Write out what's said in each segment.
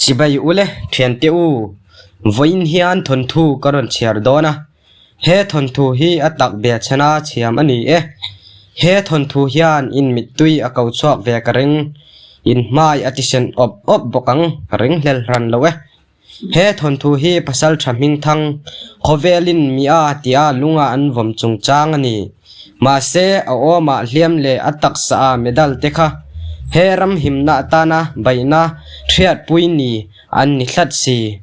Chibai ule thiante u, vawiin hian thawnthu ka rawn chhiar dawn a, he thawnthu hi a tak bia chhana chhiam a ni e. He thawnthu hian in mittui a ko chhuak ve ka ring, in hmai a tisen awp awp bawk ang ka ring hlel hran lo e. He thawnthu hi pasal tha hmingthang khawvelin mi-a tia lunga an vawm chungchang a ni. Mahse, a awmah hliam leh a taksa-a medal te kha he ram himna atana baihna hriatpui ni an ni hlat si.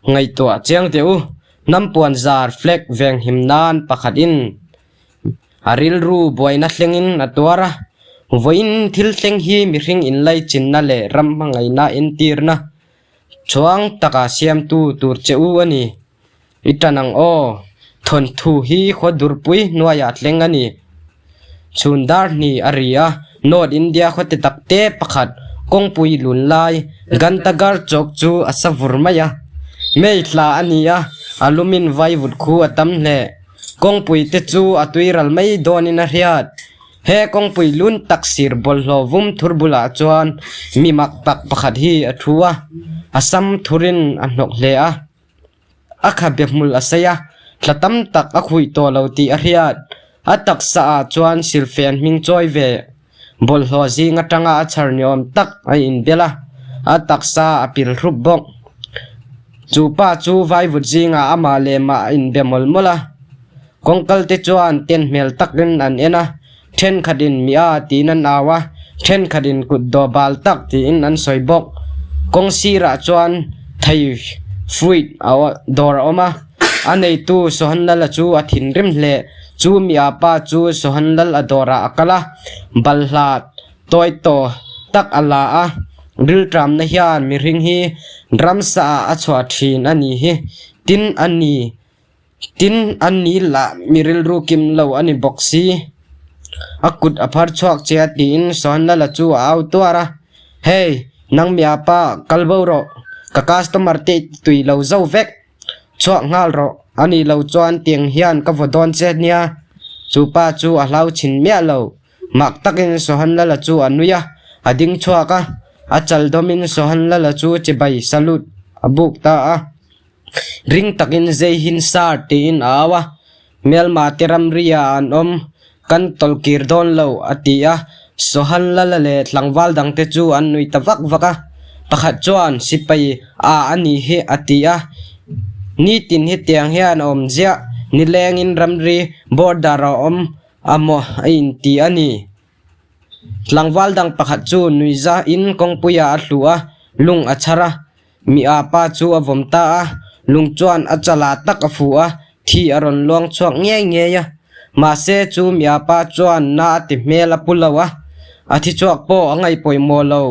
Ngaihtuah chiang teh u, hnam puanzar flag venghim nan pakhatin A rilru buaina thlengin a tuar a, vawiin thil thleng hi mihring inlaichinna leh ram hmangaihna entirna chuang taka siamtu tur che u a ni. I tan ang aw, thawnthu hi khaw durpui hnuaiah thleng a ni. Chhun dar hnih a ri a, North India khaw ti tak te pakhat kawngpui lun lai Gantagar chawk chu a sa vur mai a. May thla a ni a, a lumin vaivut khu a tam hle. Kawngpui te chu a tui ral mai dawnin a hriat. He kawngpui lun tak sir bawlhhlawh vum thur bulah chuan mi mak tak pakhat hi a thu a, a sam thurin a hnawk hle a. A khabe hmul a sei a, thla tam tak a khuih tawh lo tih a hriat. A taksa ah chuan silfen hming chawi ve bawlhhlawh zing atanga a chhar ni awm tak a inbel a, a taksa a pil hrup bawk. Chu pa chu vaivut zingah amah leh mah a inbe mawlh mawlh a, kawngkal te chuan ten hmel takin an en a, thenkhatin mi a tiin an au a, thenkhatin kut dawh bal tak tiin an sawi bawk. Kawng sirah chuan thei fruit a dawr a awm a, a neitu Sohanlala chu a thinrim hle. Chu mi a pa chu Sohanlal a dawrah a kal a, balhla tawi tawh tak a la a, rilṭamna hian mihring hi ramsa ah a chhuah ṭhin a ni hi, tin a ni, tin a ni lah mi rilru kim lo a ni bawk si. A kut a phar chhuak che a tiin Sohanlala chu a au tuar a, Hey, nang mi a pa, kal bo rawh, ka customer te i tui lo zo vek. Chhuak nghal rawh, a nih lo chuan tiang hian ka vaw dawn che nia. Chu pa chu a hlau chhin miah lo. Mak takin Sohanlala chu a nui a, a ding chhuak a, a chal dawmin Sohanlala chu chibai salute a buk ta a. Ring takin Jai Hind Sir tiin a au a, Hmelma te ramria an awm, kan tawlhkir dawn lo, a ti a. Sohanlala leh tlangval dangte chu an nui ta vak vak a. Pakhat chuan, Sipai a a nih hi, a ti a. Nitin hetiang hian a awm ziah, nilengin ramri border a awm a maw a inti a ni. Tlangval dang pakhat chu nuizahin kawngpuiah a hluh a, lung a chhar a. Mi a pa chu a vawm ta a, lung chuan a chala tak a fuh a, thi a rawn luang chhuak ngei ngei a. Mahse chu mi a pa chuan na a ti hmel a pu lo a, a thi chhuak pawh a ngaihpawimawh lo.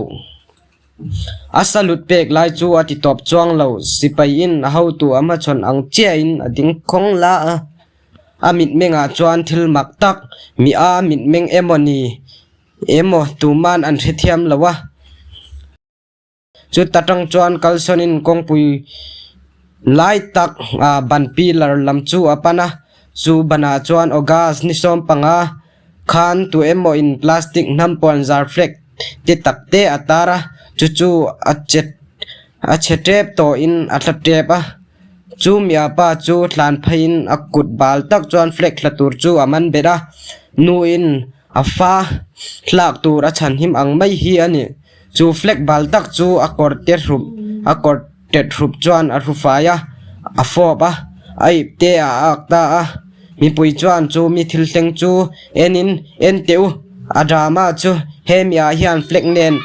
A salut pek lai chu a ti tawp chuang lo, sipaiin a hotu a hmachhawn ang chiahin a ding khawng la a. A mitmengah chuan thil mak tak, mi a mitmeng emaw ni emaw tuman an hrethiam lo a. Chuta tang chuan kalsawnin kawngpui lai tak ah ban pillar lam chu a pan a, chu banah chuan August ni 15 khan tu emaw in plastic hnam puan zar flag ti tak te a tar a, chu chu a che a chhe tep tawhin a tla tep a, chu mia pa chu thlan pheiin a kut bal tak chuan flag thla tur chu a man bet a, nuin a fa hlak tur a chhanhim ang mai hi a ni. Chu flag bal tak chu a kawr te hrup a kawr tet hrup chuan a hru fai a, a fawp a, a ip te a ak ta a. Mipui chuan chu mi thil thleng chu enin en teh u, a drama chu hemi ah hian flag nen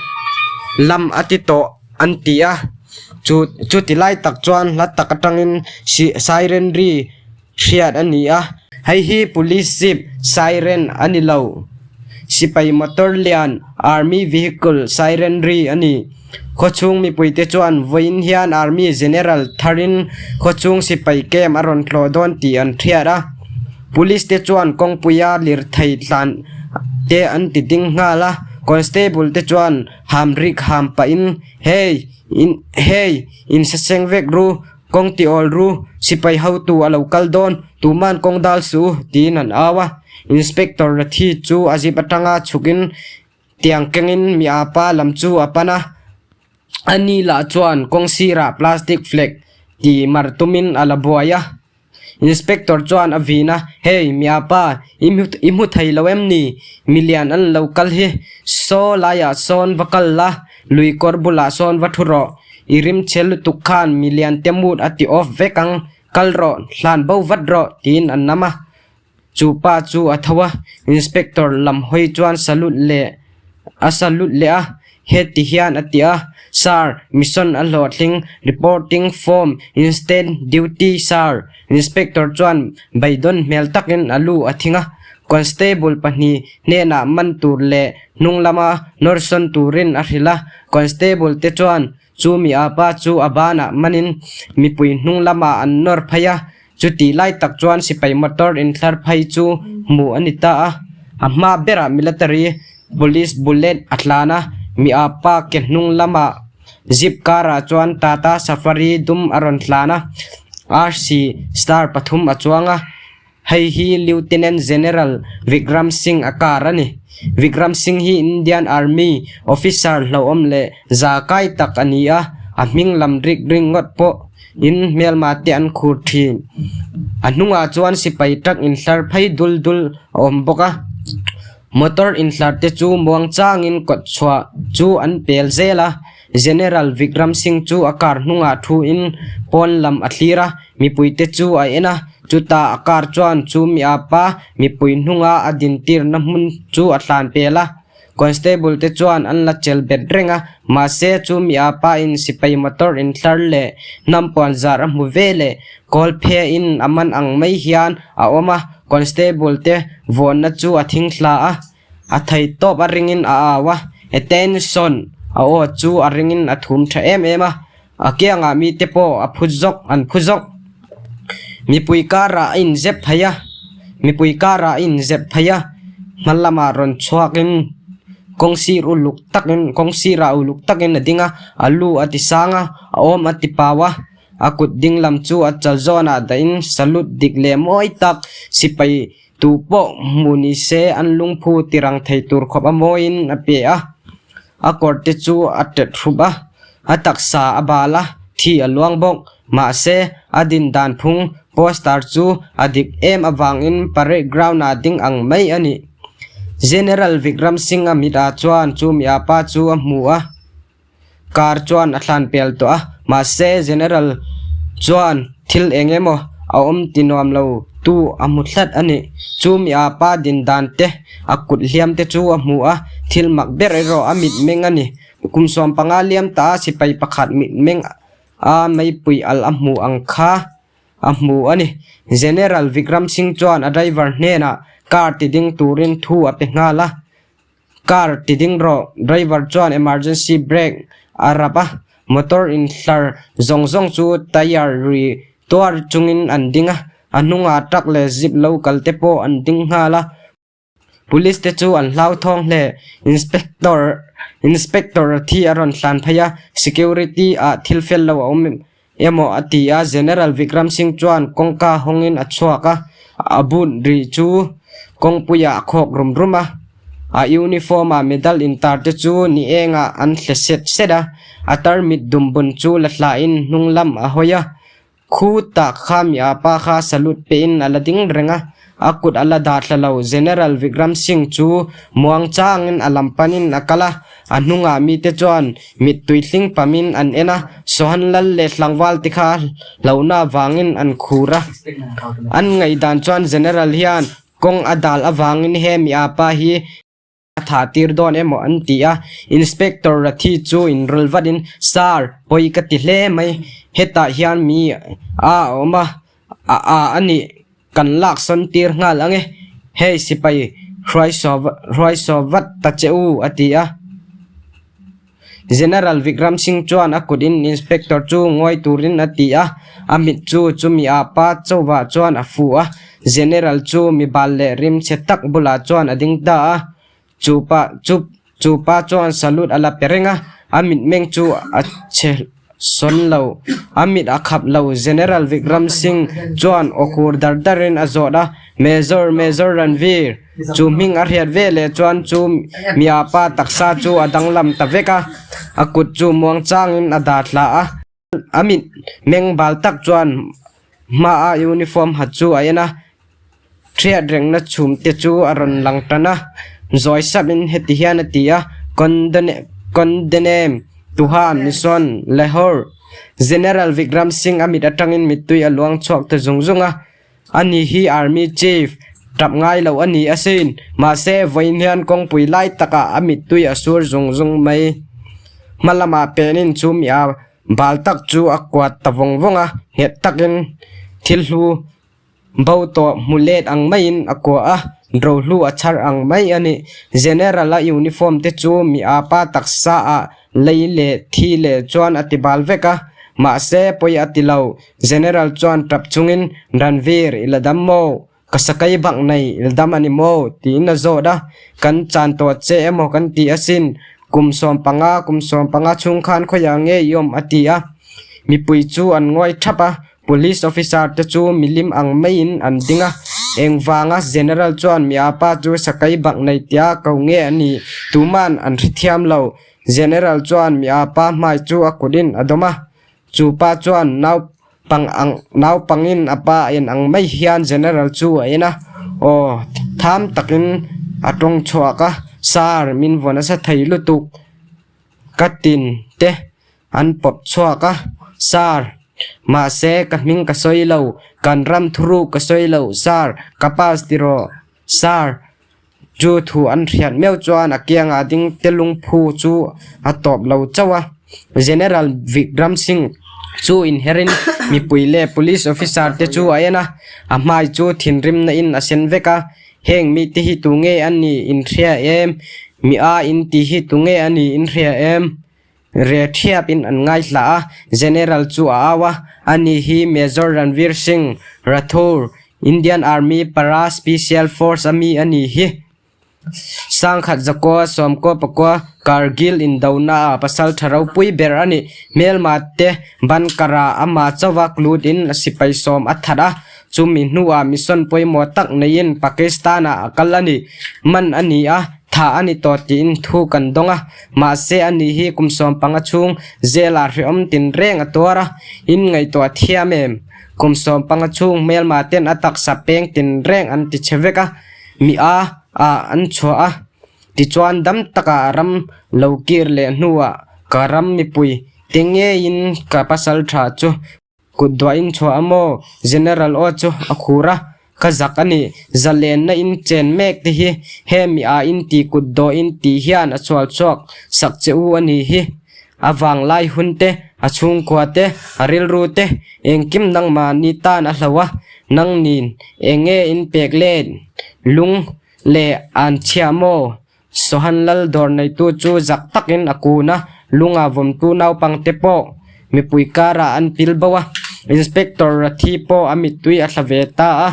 lam a ti tawh an ti a. Chu chuti lai tak chuan hla tak atangin si siren ri hriat a ni a. Hei hi police jeep siren a ni lo. Sipai motor lian army vehicle siren ri a ni. Khawchhung mipuite chuan vawiin hian army general tharin khawchhung sipai camp a rawn tlawh dawn tih an hriat a. Police te chuan kawngpuia lirthei tlan te an ti ding nghal a. Constable te chuan hamrik ham pahin Hey! In hey! Insaseng vek ru! Kawng ti awl ru, sipai hotu a lo kal dawn, tuman kawng dal suh u, tiin an au a. Inspector Rathi chu a zip atanga chhukin tiang kengin mi a pa lam chu a pan a. Ani lah chuan kawng sirah plastic flag ti mar tumin a la buai a. Inspector chuan a vin a, Hey, miapa, i i hmu thei lo em ni? Milian an lo kal hi. Saw laiah sawn va kal la, lui kawr bulah sawn va thu rawh. I rim chhe lutuk khan milian te mood a ti off vek ang. Kal rawh, hlan bo vat rawh, tiin an nam a. Chu pa chu a tho a, inspector lam hawi chuan salute leh a salute leh a, heti hian a ti a, Sir, mission a hlawhtling, reporting form instant duty sir. Inspector chuan beidawn hmel takin a lu a thing a, constable pahnih hnenah man tur leh hnung lama nawr sawn turin a hrilh a, constable te chuan chu mi a pa chu a banah manin mipui hnung lamah an nawr phei a, Chutih lai tak chuan sipai motor inthlar phei chu hmuh a ni ta a, a hma berah military police bullet a tlan a, mi a pa ke hnung lamah jeep car ah chuan Tata Safari dum a rawn tlan a, RC star pathum a chuang a, hei hi Lieutenant General Vikram Singh a car a ni. Vikram Singh hi Indian Army officer hlauhawm leh za kai tak a ni a, a hming lam rik ringawt pawh In hmelma te an khur thin. A hnungah chuan sipai truck inhlar phei dul dul a awm bawk a. Motor inhlar te chu muang changin kawt chhuah chu an pel zel a. General Vikram Singh chu a car hnungah thu in pawn lam a thlir a, mipui te chu a en a. Chutah a car chuan chu mi apa mipui hnunga a dintirna hmun chu a thlan pel a. Constable te chuan an la chel bet reng a, mahse chu mi a pa in sipai motor inthlar leh hnam puan zar a hmu ve leh kawl phe in a man ang mai hian a awm a, constable te vawnna chu a thing thla a, a thei tawp a ringin a au a, Attention! A aw chu a ringin a thum tha em em a, a kiangah mite pawh a phu zawk an phu zawk. Mipui karah a inzep phei a, mipui karah a inzep phei a, hma lamah rawn chhuakin kawng sir uluk takin kawng sirah uluk takin a ding a, a lu a ti sang a, a awm a ti pau a, a kut ding lam chu a chal zawnah dahin salute dik leh mawi tak sipai tu pawh hmu ni se an lungphu tirang thei tur khawp a mawiin a pe a. A kawr te chu a tet hrup a, a taksa a bal a, thi a luang bawk. Mahse, a din dan phung poster chu a dik em avangin parade ground-ah ding ang mai a ni. General Vikram Singh-a mitah chuan chu mi a pa chu a hmu a. Car chuan a thlan pel tawh a, mahse General chuan thil eng emaw a awm ti nuam lo tu a hmu tlat a ni. Chu mi a pa din dan te, a kut hliam te chu a hmu a, thil mak ber erawh a mitmeng a ni. Kum 15 liam ta a sipai pakhat mitmeng a meipui al a hmu ang kha a hmu a ni. General Vikram Singh chuan a driver hnenah car ti ding turin thu a pe nghal a. Car ti ding rawh, driver chuan emergency brake a rap a, motor inhlar zawng zawng chu tyre ri tuar chungin an ding a, a hnungah truck leh jeep lo kal te pawh an ding nghal a, police te chu an hlauthawng hle, inspector inspector thi a rawn hlan phei a, security ah thil fel lo a awm emaw a ti a, General Vikram Singh chuan kawngka hawngin a chhuak a, a boot ri chu kawngpuiah a khawk rum rum a, a uniform a medal intar te chu ni engah an hle set set a, a tarmit dumbun chu la hlain hnung lam a hawi a, khutah kha mi a pa kha salute pehin a la ding reng a, a kut a la dah thla lo, General Vikram Singh chu muang changin a lam panin a kal a. A hnungah mite chuan mittui hling pamin an en a, Sohan Lal leh tlangval te kha hlauhna avangin an khur a. An ngaihdan chuan General hian kawng a dal avangin he mi apa hi a thah tir dawn emaw an ti a. Inspector Rathi chu inrawl vatin, Sir, pawi ka ti hle mai. Hetah hian mi a awm a, a a a nih. Kan lak sawn tir nghal ang e, hei sipai hruaisaw vat ta che u, a ti a. General Vikram Singh chuan a kut in inspector chu ngawi turin a ti a, a mit chu chumi ah pa chauhvah chuan a fu a. General chu mi bal leh rim chhe tak bulah chuan a ding ta a, chu pa chu chu pa chuan salute a la pe reng a, a mitmeng chu a chhe. sawn lo, a mit a khap lo. General Vikram Singh chuan aw khur dar darin a zawt a, Major, Major Ranveer! Chu hming a hriat ve leh chuan chu miapa taksa chu a danglam ta vek a, a kut chu muangchangin a dah thla a. A mit meng bal tak chuan hmaa uniform ha chu a en a, hriat rengna chhum te chu a rawn lang tan a, zawi sap in heti hian a ti a, Kondenem, Tuhan, Mission, Lahore, General Vikram Singh a mit atangin mittui a luang chhuak ta zung zung a, ani hi Army Chief tap ngai lo a ni asin, mahse vawiin hian kawngpui lai takah a mittui a sur zung zung mai. Hma lamah penin chu mi a bal tak chu a kuat ta vawng vawng a, nghet takin thil hlu bo tawh hmu let ang maiin a kuah a, rohlu a chhar ang mai a ni. General-a uniform te chu mi a pa taksa ah lei leh thi leh chuan a ti bal vek a, mahse pawi a ti lo. General chuan tap chungin, Ranveer, i la dam maw? Ka sakai bak nei, i la dam a ni maw? tiin a zawt a. Kan chan tawh che emaw kan ti asin. Kum 15, kum 15 chhung khan khawiah nge i awm? a ti a. Mipui chu an ngawi thap a, Police officer te chu milim ang maiin an ding a. Engvanga General chuan miapa chu sakai bak nei tia ko nge a nih tuman an hrethiam lo. General chuan miapa hmai chu a kutin a dawm a. Chu pa chuan naupang ang naupangin a pa a en ang mai hian General chu a en a, Aw, tham takin a tawng chhuak a, Sir, min vaw nasa thei lutuk ka tin te an pawp chhuak a, Sir, mahse ka hming ka sawi lo, kan ram thuruk ka sawi lo, Sir, ka pass ti rawh, Sir, Chu thu an hriat meuh chuan a kiangah ding te lungphu chu a tawp lo chauh a. General Vikram Singh chu inherin mipui leh police officer te chu a en a, a hmai chu thinrimna in a sen vek a. Heng mite hi tunge a nih in hria em? Mi a in tih hi tunge a nih in hria em? Re thiap in an ngaihla a, General chu a au a, ani hi Major Ranveer Singh Rathore, Indian Army Para Special Force a mi a ni hi. Sangkhat Zakua Sawmkua Pakua Kargil indona ah pasal tha ropui ber a ni. Hmelma te Bankara amah chauha lut in sipai sawm a that a, chumi hnuah mission pawimawh tak neiin Pakistan ah a kal a ni. Man a ni a, thah a ni tawh tiin thu kan dawng a. Mahse a ni hi kum 15 chhung jail-ah hrehawm tinreng a tuar a, in ngaihtuah thiam em? Kum 15 chhung hmelma ten a taksa peng tinreng an ti chhe vek a, mi a ah an chhuah a. Tichuan dam takah ram lo kir leh hnuah ka ram mipui te ngeiin ka pasal tha chu Kut duah in chhuah a maw? General aw chu a khur a, ka zak a ni. Zalenna in chen mek te hi hemi ah in ti kut dawh in ti hian a chhual chhuak sak che u a ni hi. A vanglai hun te, a chhungkua te, a rilru te, engkim nangmahni tan a hlo a, nangnin eng nge in pek let lung leh an chhia maw? Sohan Lal dawr neitu chu zak takin a kun a, lunga vawmtu naupangte pawh mipui karah an pil bo a. Inspector Rathi pawh a mittui a thla ve ta a,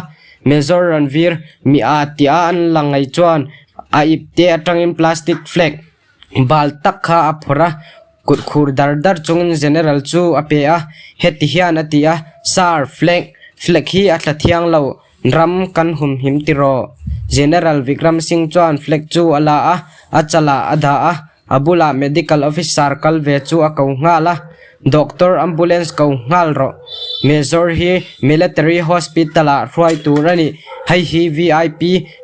Major Ranveer mi a tia an la ngaih chuan a ipte atangin plastic flag bal tak kha a phawrh a, kut khur dar dar chungin General chu a pe a, heti hian a ti a, Sir, flag, flag hi a thla thiang lo. Ram kan humhim tiraw? General Vikram Singh chuan flag chu a la a, a chalah a dah a, a bulah medical officer kal ve chu a ko nghal a, Doctor ambulance ko nghal rawh. Major hi military hospital ah hruai tur a ni, hei hi vip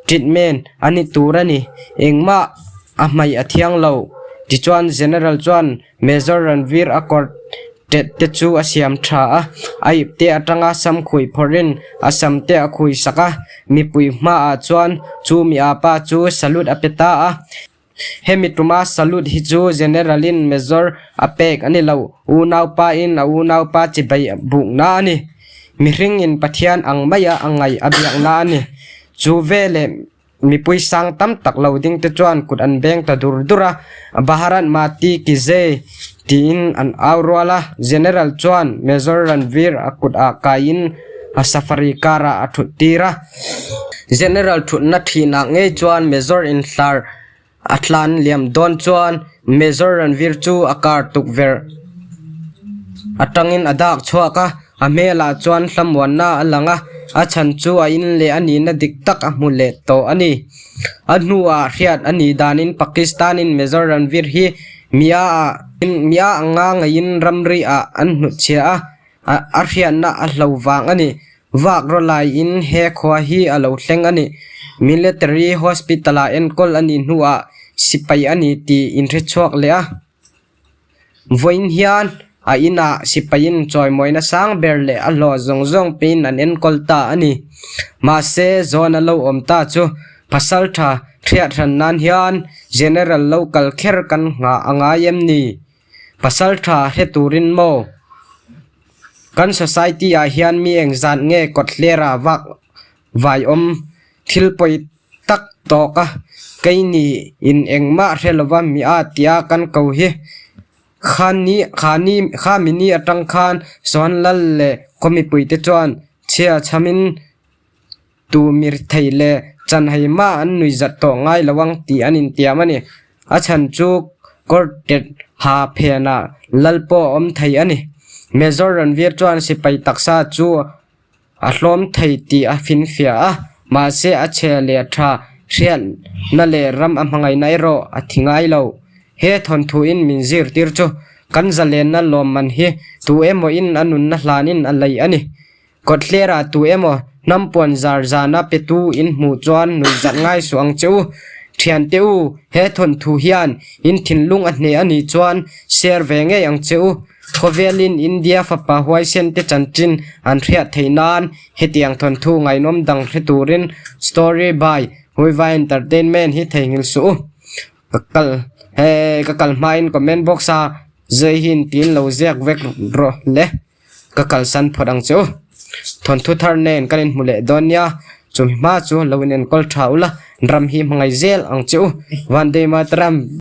treatment a ni tur a ni, engmah a hmaih a thiang lo. Tichuan General chuan Major Ranveer a kawr tet te chu a siam tha a, a ip te atanga sam khuih phawrhin a sam te a khui sak a, mipui hmaah chuan chu mi apa chu salute a pe ta a. Hemi tuma salute hi chu General in Major a pek a ni lo, unaupa in a unaupa chibai bukna a ni. Mihring in Pathian ang maia a ngaih a biakna a ni. Chu veleh. Mipui sang tam tak lo ding te chuan kut an beng ta dur dur a, Bharat Mati ki jai tiin an au rual a, General chuan Major Ranveer a kut ah kaiin a safari car ah a thut tir a. General thutna thinah ngei chuan Major inhlar a tlan liam dawn chuan Major Ranveer chu a car tukverh. Atangin a dak chhuak a, a hmelah chuan hlamuanna a lang a, a chhan chu a in leh a nihna dik tak a hmu leh tawh a ni. A hnuah hriat a nih danin Pakistan-in Major Ranveer hi Mia ah Mia anga ngeiin ramri ah an hnutchhiah a, a hriatna a hlo vang a ni. Vak raw laiin he khua hi a lo thleng a ni. Military Hospital-ah enkawl a nih hnuah sipai a ni tih inhrechhuak leh a. Vawiin hian a inah sipaiin chawimawina sang ber leh a hlawh zawng zawng peiin an enkawl ta a ni. Mahse, zawn a lo awm ta chu pasal tha hriat hran nan hian General lo kal kher kan nghah a ngai em ni? Pasal tha hre turin maw? Kan society ah hian mi engzat nge kawthlera vak vai awm thil pawi tak tawk a, keini in engmah hre lova mi a tia kan ko hi. Khani khani khami ni atang khan Sohanlal leh khaw mipuite chuan chhia chhamin tu mir thei leh chanhai mah an nui zat tawh ngai lo ang tih an intiam a ni. A chhan chu kawrtet ha phenah lal pawh a awm thei a ni. Major Ranveer chuan sipai taksa chu A hlawm thei tih a finfiah a, mahse a chhe leh tha hriatna leh ram a hmangaihna erawh a thi ngai lo. He thawnthuin min zirtir chu kan zalenna lawmman hi tu emaw in a nunna hlanin a lei a ni. Kawthlera tu emaw hnampuan zar zana petu in hmuh chuan nuihzat ngai suh ang che u. Thiante u, he thawnthu hian in thinlung a hneh a nih chuan share ve ngei ang che u. Khawvelin India fapa huaisen te chanchin an hriat theih nan hetiang thawnthu ngaihnawm dang hre turin Story by Huiva Entertainment hi theihnghilh suh u. Ka kal he ka kal hmain comment box a zai hi intiin lo ziak vek rawh le ka kalsan phawt ang che u. Thawnthu thar nen kan inhmu leh dawn nia chumi hma chu lo inenkawl tha ula ram hi hmangaih zel ang che u. Vande Mataram.